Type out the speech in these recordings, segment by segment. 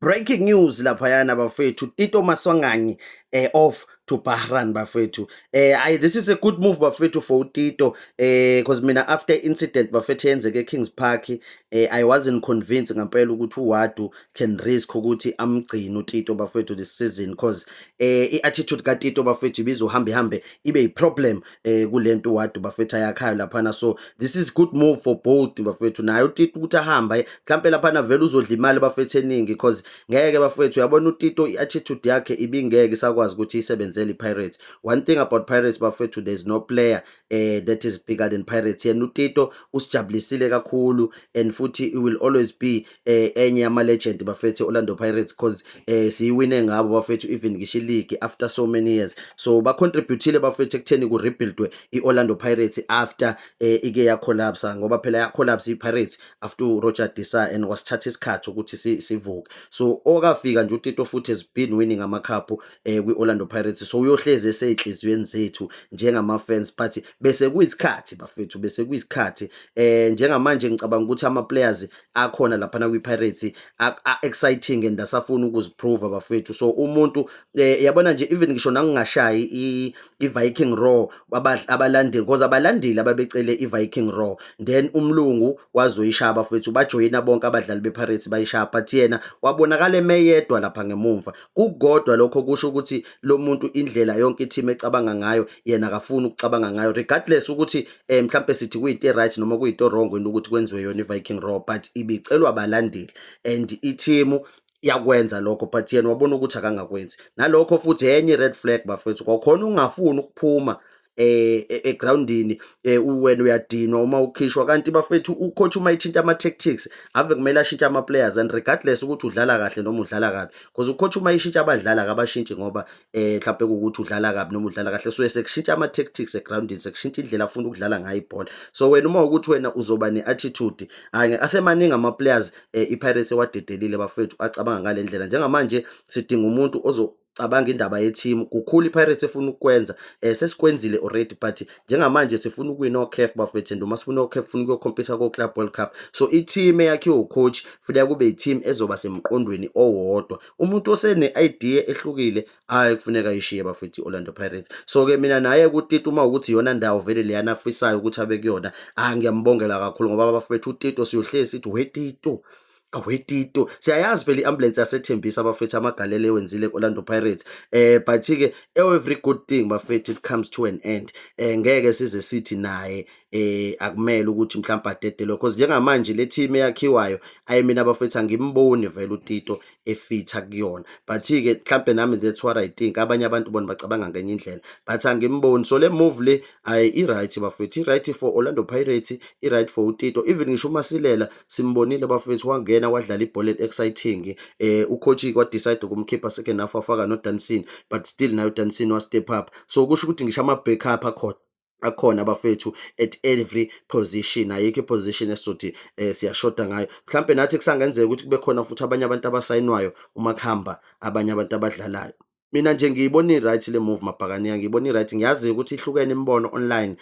Breaking news laphayana bafethu, Tito Maswanganyi off to Bahrain bafethu. I this is a good move bafethu for Tito, because mina after incident bafethu yenzeke eKings Park, I wasn't convinced ngempela ukuthi uOuaddou can risk ukuthi amgcine uTito bafethu this season, because i-attitude kaTito bafethu ibizohamba ihambe ibe i-problem kulento uOuaddou bafethu ayakhayo laphana. So this is good move for both bafethu, naye uTito ukuthi ahamba mhlambe laphana vele uzodla imali bafethu eningi, because ngeke bafethu, uyabona uTito i-attitude yakhe ibingeke isakwazi ukuthi isebenzele iPirates. One thing about Pirates bafethu, there's no player that is bigger than Pirates. Yena uTito usijabulisile kakhulu and futhi he will always be enye yama legend bafethu Orlando Pirates, because siyiwine ngabo bafethu even ngisho league after so many years. So ba contributile bafethu ekutheni ku rebuildwe iOrlando Pirates after ike ya collapse, ngoba phela ya collapse iPirates after uRoger de Sa and wasithatha isikhathi ukuthi sivuke. So okafika nje uTito futhi has been winning ama-cup kwi-Orlando Pirates, so uyohlezi eseyinhliziyweni zethu njengama fans, but bese kuyisikhathi bafethu, bese kuyisikhathi. Njengamanje ngicabanga ukuthi ama players akhona laphana kwi-Pirates exciting and asafuna ukuziprove bafethu. So umuntu yabona nje, even ngisho nangingashayi i-Viking Roar abalandeli, because abalandeli ababecele i-Viking Roar, then umlungu wazoyishaya bafethu, bajoyina bonke abadlali be-Pirates bayishaya, but yena wabonakala emeyedwa lapha ngemumva kukodwa. Lokho kusho ukuthi lo muntu, indlela yonke i-team ecabanga ngayo, yena akafuni ukucabanga ngayo, regardless ukuthi mhlambe sithi kuyinto right noma kuyinto wrong into ukuthi kwenziwe yona i-Viking Roar, but ibicelwa abalandeli and i-team yakwenza lokho, but yena wabona ukuthi akangakwenzi. Nalokho futhi enye i-red flag bafethu, kwakhona ungafuni ukuphuma egrawundini, wena uyadinwa uma ukhishwa, kanti bafethu ucoach uma ethinta ama-tactics ave kumele ashintshe ama-players, and regardless ukuthi udlala kahle noma udlala kabi, because ucoach uma eshintsha abadlali akabashintshi ngoba mhlawumbe kuwukuthi udlala kabi noma udlala kahle, so sekushintsha ama-tactics egrawundini, sekushintsha indlela afuna ukudlala ngayo ibhola. So wena uma ukuthi wena uzoba ne-attitude, hhayi, asemaningi ama-players i-Pirates ewadedelile bafethu acabanga ngale ndlela. Njengamanje sidinga umuntu ozocabanga indaba ye-team kukhulu. I-Pirates efuna ukukwenza sesikwenzile already, but njengamanje sifuna ukuwina o-CAF bafethu, and uma sifuna o-CAF sifuna ukuyo-compete ko-Club World Cup. So i-team eyakhiwe ucoach kufuneka kube i-team ezoba semqondweni owodwa. Umuntu osene-idea ehlukile, hhayi, kufuneka ayishiye bafethu i-Orlando Pirates. So-ke mina naye kuTito, uma ukuthi iyona ndawo vele leyana afisayo ukuthi abe kuyona, ah, ngiyambongela kakhulu, ngoba bafethu uTito siyohlezi sithi weTito, aweTito. Siyayazi phela i-ambulance yaseThembisa bafethu, amagalelo ewenzile ku-Orlando Pirates, but-ke every good thing bafethu, it comes to an end. Ngeke size sithi naye akumele ukuthi mhlawumbe adedelwe, cause njengamanje le team eyakhiwayo, ayi, mina bafethu angimboni vele uTito efitha kuyona, but-ke mhlampe nami that's what I think, abanye abantu bona bacabanga ngenye indlela, but angimboni. So le move le, ayi, i-right bafethu, i-right for Orlando Pirates, i-right for uTito. Even ngisho uMasilela simbonile bafethu, wangena wadlala ibhola eli-exciting. Ucoach kwa-decide ukumkhipha second half, wafaka noDansin, but still naye uDansin wa-step up, so kusho ukuthi ngisho ama-backup akhona bafethu at every position. Ayikho iposition esizothi siyashoda ngayo. Mhlampe nathi kusangenzeka ukuthi kube khona futhi abanye abantu abasayinwayo uma kuhamba abanye abantu abadlalayo. Mina nje ngiyibona i-right le move mabhakaniya, ngiyibona i-right. Ngiyazi ukuthi ihlukene imibono online,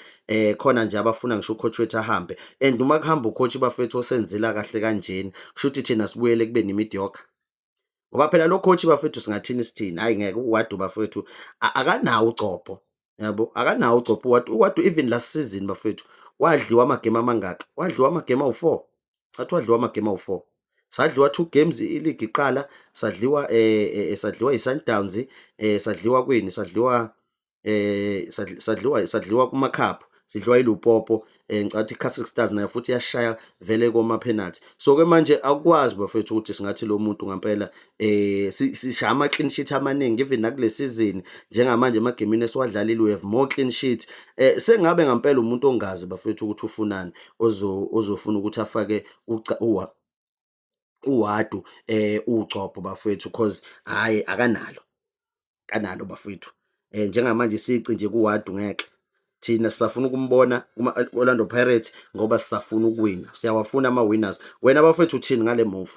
khona nje abafuna ngisho ucoach wethu ahambe, and uma kuhamba ucoach bafethu osenzela kahle kanjena, kusho ukuthi thina sibuyele kube ne-mediocre, ngoba phela lo coach bafethu singathini sithini, hhayi, ngeke uOuaddou bafethu akanawo ugcobho yabo, akanawo ugcobho uOuaddou. UOuaddou even last season bafethu wadliwa amagemu amangaki? Wadliwa amagemu awu-4, chathi wadliwa amagemu awu-4. Sadliwa two games iligi iqala, sadliwa sadliwa i-Sundowns, sadliwa kwini, sadliwa sadliwa kuma-cup, sidliwa iLupopo, ngicabanga i-Casric Stars nayo futhi yashaya vele koma-penalty. So-ke manje akukwazi bafethu ukuthi singathi lo muntu ngampela sishaya ama-clean sheet amaningi even nakule season. Njengamanje emagemini esiwadlalile we have more clean sheet. Sengabe ngampela umuntu ongazi bafethu ukuthi ufunani ozofuna ukuthi afake uOuaddou ugcobho bafethu, cause hhayi, akanalo, akanalo bafethu. Njengamanje isici nje kuOuaddou, ngeke thina sisafuna ukumbona kuma-Orlando Pirates ngoba sisafuna ukuwina, siyawafuna ama-winners. Wena bafethu uthini ngale move?